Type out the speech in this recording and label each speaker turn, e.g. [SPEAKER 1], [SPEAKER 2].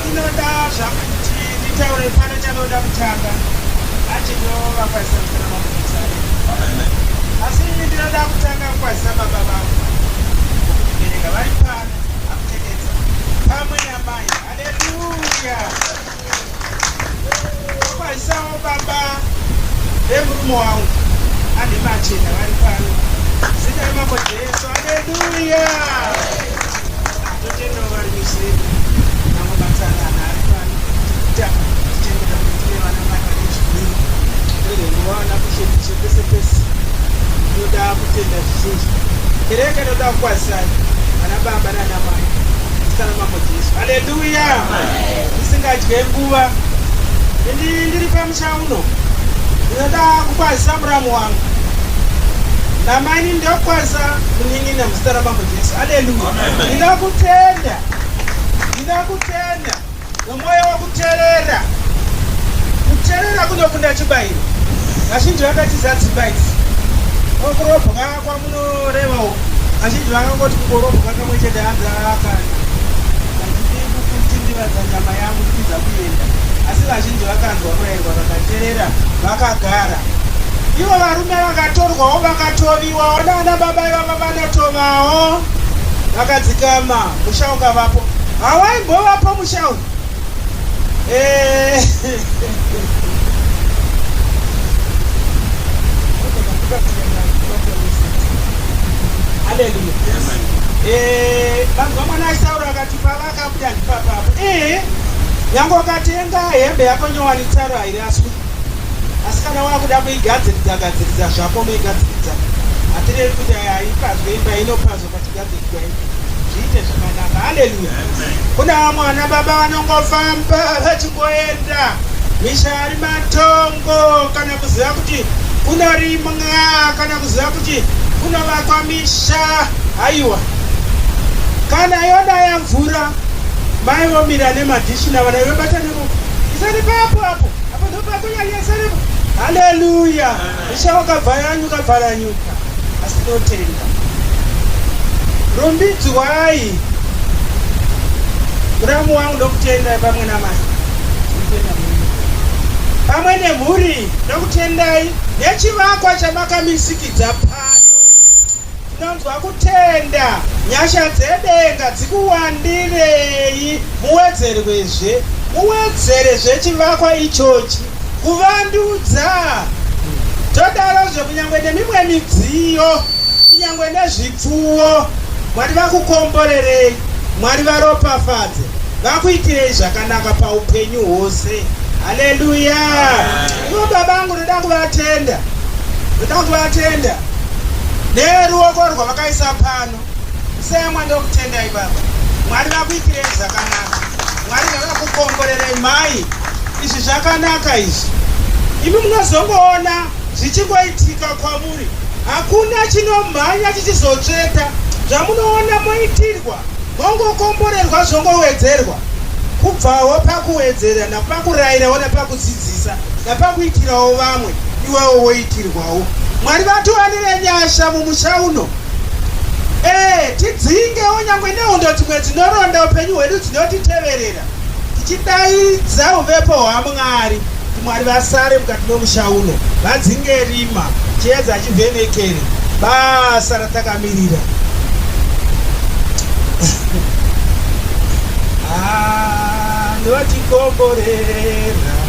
[SPEAKER 1] Chandinoda zvakuti nditaure pano chanoda kutanga achinovakwazisa muzana mamukutare. Asi ndinoda kutanga kukwazisa baba vangu vokundibereka vari pano akutekedza pamwe namai. Haleluya! Ndokwazisawo baba vemurume wangu ane machena vari pano. Zita ramambo Jesu. Haleluya! Totendawo vari museri mamwe matsanana ari pano kuita tichengeta kuti tine vana mai vane zviviri rege nguvawana kushe kushe pese pese. Ndinoda kutenda zvizhinji. Kereke inoda kukwazisai vana baba nana mai. Zita ramambo Jesu. Haleluya! Ndisingadye nguva. Ndi ndiri pamusha uno. Ndinoda kukwazisa muramu wangu. Namaini ndokwazisa munin'ina muzita ramambo Jesu. Haleluya! Ndinokutenda. Ndinokutenda. Nomwoyo wokuterera. Kuterera kunokunda chibayiro. Vazhinji vakatiza dzimba idzi. Okurobwa kwamunoreva uku. Vazhinji vakangoti kungorobwa kamwe chete hanzi akana. Handidi kukutindivadza nyama yangu ndipidza kuenda. Asi vazhinji vakanzwa kurayirwa vakaterera vakagara. Ivo varume vakatorwawo vakatoviwawo nana baba ivava vanotovawo vakadzikama musha ukavapo. Hawaimbovapo musha uyu. Eh. Haleluya. Eh, vanhu vamwana aitaura akati pavakabuda ndipapapo. Eh, nyange ukatenga hembe yako nyowani tsaro hairaswi. Asi kana wakuda kuigadziridza gadziridza zvako unoigadziridza. Hatirevi kuti haipazwe imba inopazwa pachigadziridzwa imba. Zviite zvakanaka. Haleluya. Kuna vamwe vana baba vanongofamba vachingoenda misha ari matongo kana kuziva kuti kunorimwa kana kuziva kuti kunovakwa misha. Haiwa. Kana yonaya mvura mai vomira nemadhishi navana vobata neruoko. Isani papo apo. Apo ndopakunyanya isani. Haleluya. Misha wakabva yanyuka bvaranyuka. Asi tinotenda. Rumbidzwai. Muramu wangu ndokutendai pamwe namai. Ndinotenda Mwari. Pamwe nemhuri ndokutendai nechivakwa chamakamisikidza pano. Tinonzwa kutenda nyasha dzedenga dzikuwandirei muwedzerwezve muwedzerezve chivakwa ichochi kuvandudza todarozve kunyangwe nemimwe midziyo kunyangwe nezvipfuwo Mwari vakukomborerei Mwari varopafadze vakuitirei zvakanaka paupenyu hwose haleluya ivo baba vangu ndoda kuvatenda ndoda kuvatenda neruoko rwavakaisa pano semwa ndokutendai baba Mwari vakuitirei zvakanaka Mwari ngavakukomborerei mai izvi zvakanaka izvi imi munozongoona zvichingoitika kwamuri hakuna chinomhanya chichizotsveta zvamunoona moitirwa mongokomborerwa zvongowedzerwa kubvawo pakuwedzera napakurayirawo napakudzidzisa napakuitirawo vamwe iwewo woitirwawo Mwari vatiwanire nyasha mumusha uno ee tidzingewo nyangwe nehondo dzimwe dzinoronda upenyu hwedu dzinotiteverera tichidaidza uvepo hwaMwari kuti Mwari vasare mukati memusha uno vadzinge rima chiedza chivhenekere basa ratakamirira. Anotikomborera.